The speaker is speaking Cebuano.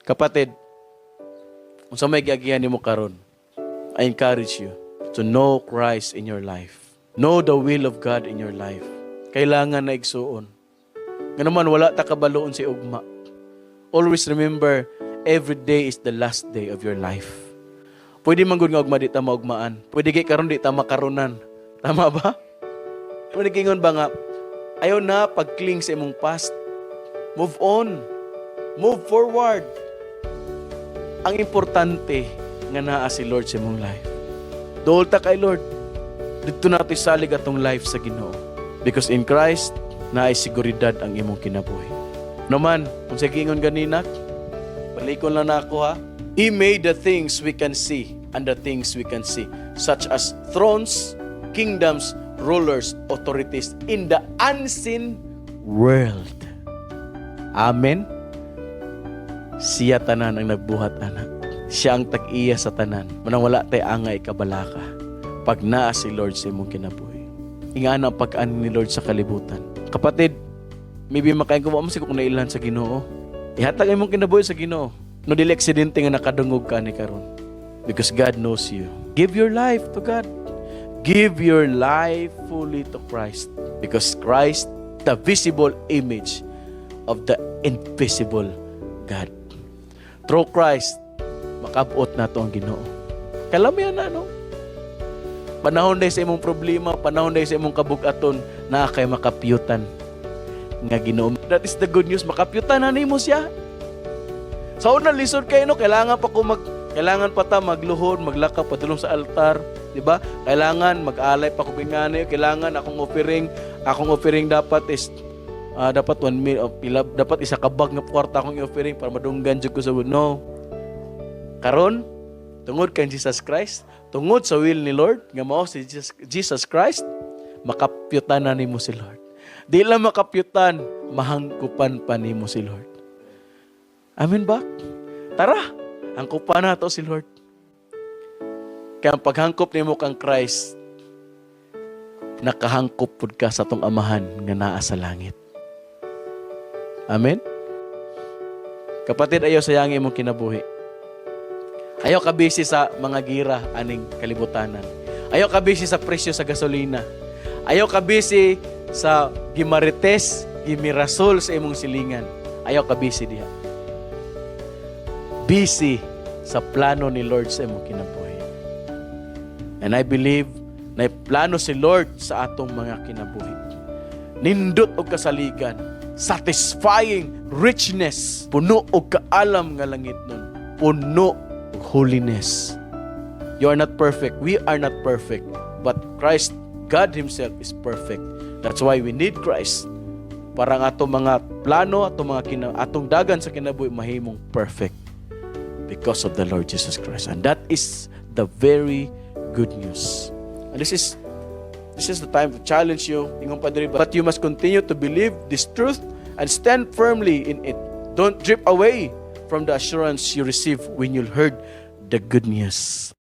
Kapatid, unsa may giagihan nimo karon, I encourage you to know Christ in your life. Know the will of God in your life. Kailangan na, igsuon. Nga naman wala ta kabalo unsay ugma. Always remember, every day is the last day of your life. Pwede man gud nga ugma di ta maugmaan. Pwede kay karon di ta makaronan. Tama ba? Pwede kingon ba nga ayaw na pag-cling sa imong past. Move on. Move forward. Ang importante nga naa si Lord sa imong life. Duol ta kay Lord. Didto nato isalig atong life sa Ginoo. Because in Christ, naay seguridad ang imong kinabuhi. Naman, kung sa giingon ganina, balikon lang na ako ha. He made the things we can see and the things we can see, such as thrones, kingdoms, rulers, authorities in the unseen world. Amen. Siya tanan ang nagbuhat ana. Siya ang tag-iya sa tanan. Manang wala tay angay kabalaka. Pag naa si Lord sa imong kinabuhi. Ingana ang pag-ani ni Lord sa kalibutan. Kapatid, maybe makaingon ko, mo siguro kung nailhan sa Ginoo. Ihatag imong kinabuhi sa Ginoo. No, dili aksidente nga nakadungog ka ni karon. Because God knows you. Give your life to God. Give your life fully to Christ. Because Christ, the visible image of the invisible God. Through Christ, makabot nato ang Ginoo. Kalamihan na, no? Panahon day sa imong problema, panahon day sa imong kabugaton, naa kay makapiyutan nga Ginoo. That is the good news, makapiyutan na nimo siya. Sa una, lisod kayo, no, kailangan pa ta magluhod, maglakaw padulong sa altar, di ba? Kailangan mag-alay pa ko ingani, kailangan akong offering dapat is dapat 1 mil, oh, pila, dapat isa ka bag nga kwarta akong i-offering para madunggan jud ko sa no. Karon, tungod kay Jesus Christ, tungod sa will ni Lord nga mao si Jesus Christ, makapyutan na nimo si Lord. Di lang makapyutan, mahangkupan pa nimo si Lord. Amen ba? Tara, hangkupan nato si Lord. Kaya ang paghangkop nimo kang Christ, nakahangkop pud ka sa atong Amahan nga naa sa langit. Amen? Kapatid, ayaw sayang imong kinabuhi. Ayaw ka busy sa mga gira aning kalibutanan. Ayaw ka busy sa presyo sa gasolina. Ayaw ka busy sa gimarites, gimirasol sa imong silingan. Ayaw ka busy diha. Busy sa plano ni Lord sa imong kinabuhi. And I believe na plano si Lord sa atong mga kinabuhi. Nindot og kasaligan, satisfying richness, puno og kaalam nga langit nun, puno og holiness. You are not perfect. We are not perfect. But Christ, God Himself, is perfect. That's why we need Christ. Para ang atong mga plano, atong dagan sa kinabuhi mahimong perfect because of the Lord Jesus Christ. And that is the very good news. And this is the time to challenge you. Ingon pa diri, but you must continue to believe this truth and stand firmly in it. Don't drift away from the assurance you received when you heard the good news.